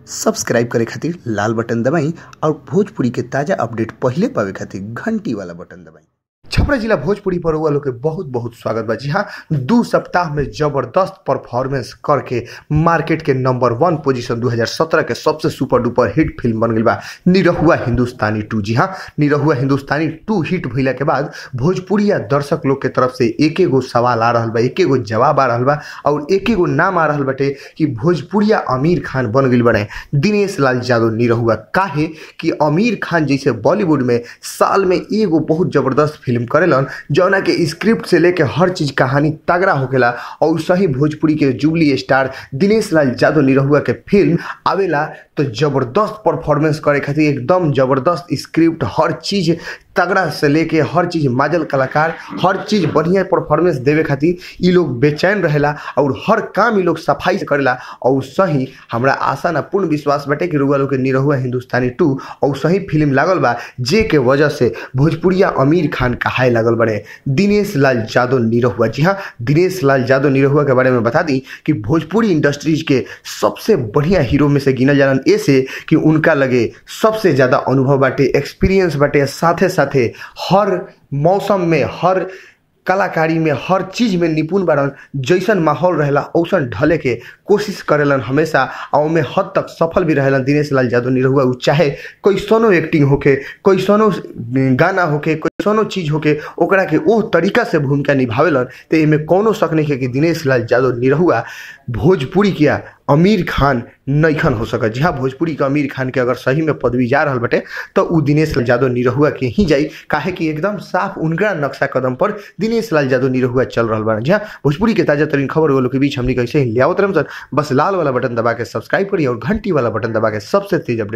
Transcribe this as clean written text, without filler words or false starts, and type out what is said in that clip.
Subscribe करे खातिर लाल button दबाई और भोजपुरी के ताजा अपडेट पहिले पावे खातिर घंटी वाला बटन दबाई। छपरा जिला भोजपुरी पर वालों के बहुत बहुत स्वागत बा। जी हाँ, 2 सप्ताह में जबरदस्त परफॉर्मेंस करके मार्केट के नंबर 1 पोजीशन 2017 के सबसे सुपर डुपर हिट फिल्म बन गई बा निरहुआ हिंदुस्तानी 2। जी हाँ, निरहुआ हिंदुस्तानी 2 हिट भइला के बाद भोजपुरिया दर्शक लोग के तरफ से एक एगो सवाल आ रहा बा, एक एगो जवाब आ रहा बा और एक एगो नाम आ रहा बटे कि भोजपुरिया आमिर खान बन गई बने दिनेश लाल यादव निरहुआ। काहे कि आमिर खान जैसे बॉलीवुड में साल में एगो बहुत जबरदस्त फिल्म करेलन जौना के स्क्रिप्ट से लेके हर चीज कहानी तगड़ा होखेला और सही भोजपुरी के जुबली स्टार दिनेश लाल यादव निरहुआ के फिल्म आवेला तो जबरदस्त परफॉर्मेंस करे खातिर एकदम जबरदस्त स्क्रिप्ट, हर चीज तगड़ा से लेके हर चीज माजल कलाकार, हर चीज बढ़िया परफॉर्मेंस देवे खातिर इ लोग बेचैन रहेला और हर काम इ लोग सफाई से करेला। और सही हमरा आशा ना पूर्ण विश्वास बाटे कि रुआ लोग के निरहुआ हिंदुस्तानी 2 और सही फिल्म लागल बा जे के वजह से भोजपुरिया आमिर खान कहाए लागल बने दिनेश लाल यादव निरहुआ। जी हाँ, दिनेश लाल यादव निरहुआ के बारे में बता दी कि भोजपुरी इंडस्ट्रीज के सबसे बढ़िया हीरो में से गिनल जालन, ऐसे कि उनका लगे सबसे ज़्यादा अनुभव बाटे, एक्सपीरियंस बाटे, साथे साथे हर मौसम में, हर कलाकारी में, हर चीज़ में निपुण बारन। जैसन माहौल रहेला औसन ढले के कोशिश करेलन हमेशा और में हद तक सफल भी रहेलन दिनेश लाल यादव निरहुआ। उ चाहे कैसनो एक्टिंग होके, कैसनो गाना होके, कैसनो चीज़ होके, ओकरा के ओह तरीका से भूमिका निभावेलन। तो एमे कौनो शक नहीं है कि दिनेश लाल यादव निरहुआ भोजपुरी किया आमिर खान नईखन हो सकत। जी हाँ, भोजपुरी के आमिर खान के अगर सही में पदवी जा रहा बटे तो उ दिनेश लाल यादव निरहुआ के ही जाई, काहे कि एकदम साफ उनका नक्शा कदम पर दिनेश लाल यादव निरहुआ चल रहा बा। जी हाँ, भोजपुरी के ताजा तरीन खबर वालों के बीच हमने कैसे ही लियावत रहम सर। बस लाल वाला बटन दबा के सब्सक्राइब करिए और घंटी वाला बटन दबा के सबसे तेज अपडेट